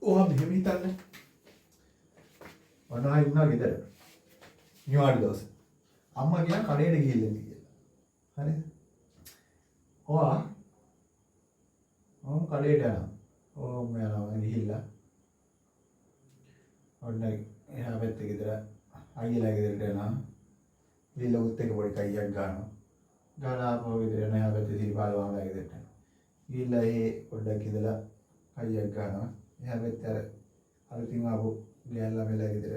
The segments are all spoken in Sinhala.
ඔයා මෙහෙම හිතන්න. ඔන්න ඔයා ඉන්නවා ගෙදර. නිවාඩු දවස. අම්මා කියන කඩේට ගිහිල්ලා එන්න කියලා. හරිද? ඔයා ඔහොම කඩේට යනවා. ඔහොම යනවා ගිහිල්ලා. ඔන්න එහා පැත්තේ ගෙදර අයියලා ගෙදරට යනවා. ගිහිල්ලා උත් එක පොඩි කයියක් ගන්නවා. ගාලා ආපහු ගෙදර යනවා, එහා පැත්තේ සිරිපාල මාමලා ගෙදරට යනවා. ගිහිල්ලා ඒ පොඩ්ඩක් ඉඳලා කයියක් ගන්නවා. එහා පැත්තේ අර අලුතින් ආපු ගෑන් ළමයිලා ගෙදර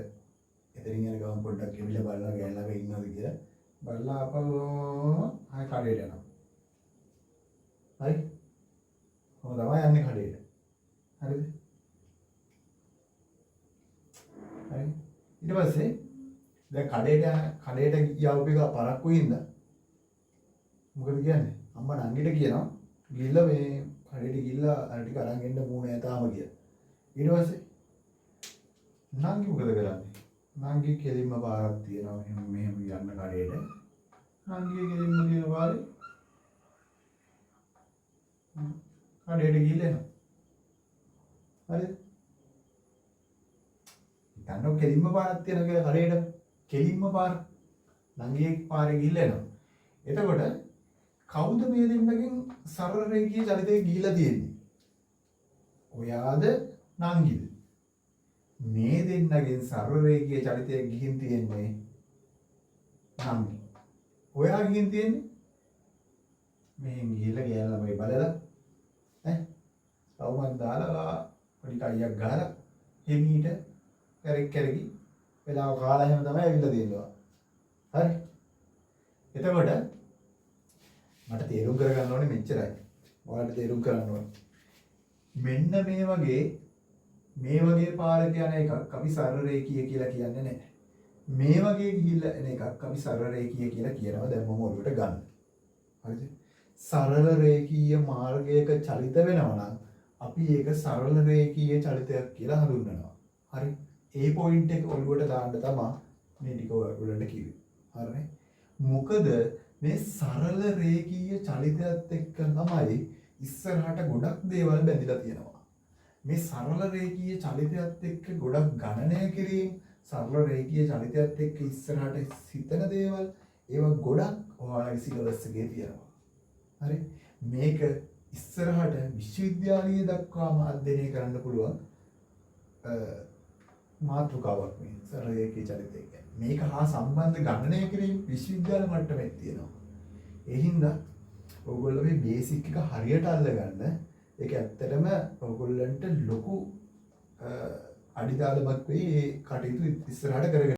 එතනින් යන ගමන් පොඩ්ඩක් එවිලා බලනවා ගෑන් ළමයි ඉන්නවද කියලා. බලලා ආපහු ආයෙ කඩේට යනවා. හරි? කොහොම තමයි යන්නේ කඩේට. හරිද? හරි. ඊට පස්සේ දැන් කඩේට යන කඩේට ගියාපු එක පරක්කු හින්දා මොකද කියන්නේ? අම්මා නංගිට කියනවා ගිහිල්ලා මේ කඩේට ගිහිල්ලා අර ටික අරන් එන්න මූ නෑ තාම කියලා. ඊට පස්සේ නංගි මොකද කරන්නේ? නංගි කෙලින්ම පාරක් තියෙනවා මෙහෙම මෙහෙම යන්න කඩේට. නංගි කෙලින්ම තියෙන පාරේ කඩේට ගිහිල්ලා එනවා. හරිද? හිතන්නකො කෙලින්ම පාරක් තියෙනවා කියලා කඩේට. කෙලින්ම පාර. නංගියේ පාරේ ගිහිල්ලා එනවා. එතකොට කවුද මේ දෙන්නගෙන් සරල රේඛීය චලිතයක ගිහිල්ලා තියෙන්නේ? ඔයාද නංගිද? මේ දෙන්නගෙන් සරල රේඛීය චලිතයක ගිහින් තියෙන්නේ නංගි. ඔයා ගිහින් තියෙන්නේ මෙහෙන් ගිහිල්ලා ගෑනු ළමයි බලලා ඈ රවුමක් දාලා පොඩි කයියක් ගහලා හිමීට කැරක් කැරකි වෙලාව කාලා එහෙම තමයි ඇවිල්ලා තියෙනවා. හරි. එතකොට මට තේරුම් කරගන්න ඕනේ මෙච්චරයි. ඔයාලට තේරුම් කරන්න ඕනේ. මෙන්න මේ වගේ පාරක යන එකක් අපි සරල රේඛීය කියලා කියන්නේ නැහැ. මේ වගේ ගිහිල්ලා එන එකක් අපි සරල රේඛීය කියලා කියනවා. දැන් මම ඔළුවට ගන්න. හරිද? සරල රේඛීය මාර්ගයක චලිත වෙනවා නම් අපි ඒක සරල රේඛීය චලිතයක් කියලා හඳුන්වනවා. හරි? ඒ පොයින්ට් එක ඔළුවට දාන්න තමයි මේ ටික ඔයගොල්ලන්ට කිව්වේ. හරිනේ? මොකද මේ සරල රේඛීය චලිතයත් එක්ක තමයි ඉස්සරහට ගොඩක් දේවල් බැඳිලා තියෙනවා. මේ සරල රේඛීය චලිතයත් එක්ක ගොඩක් ගණනය කිරීම, සරල රේඛීය චලිතයත් එක්ක ඉස්සරහට සිතන දේවල් ඒවා ගොඩක් ඔයාලගේ සිලබස් එකේ තියෙනවා. හරි? මේක ඉස්සරහට විශ්වවිද්‍යාලීය දක්වාම අධ්‍යයනය කරන්න පුළුවන් මාතෘකාවක් මේ සරල රේඛීය චලිතය කියන්නේ. මේක හා සම්බන්ධ ගණනය කිරීම විශ්වවිද්‍යාල මට්ටමේ තියෙනවා. ඒ හින්දා ඔයගොල්ලෝ මේ බේසික් එක හරියට අල්ලගන්න. ඒක ඇත්තටම ඔයගොල්ලන්ට ලොකු අඩිතාලමක් වෙයි ඒ කටයුතු ඉස්සරහට කරගෙන.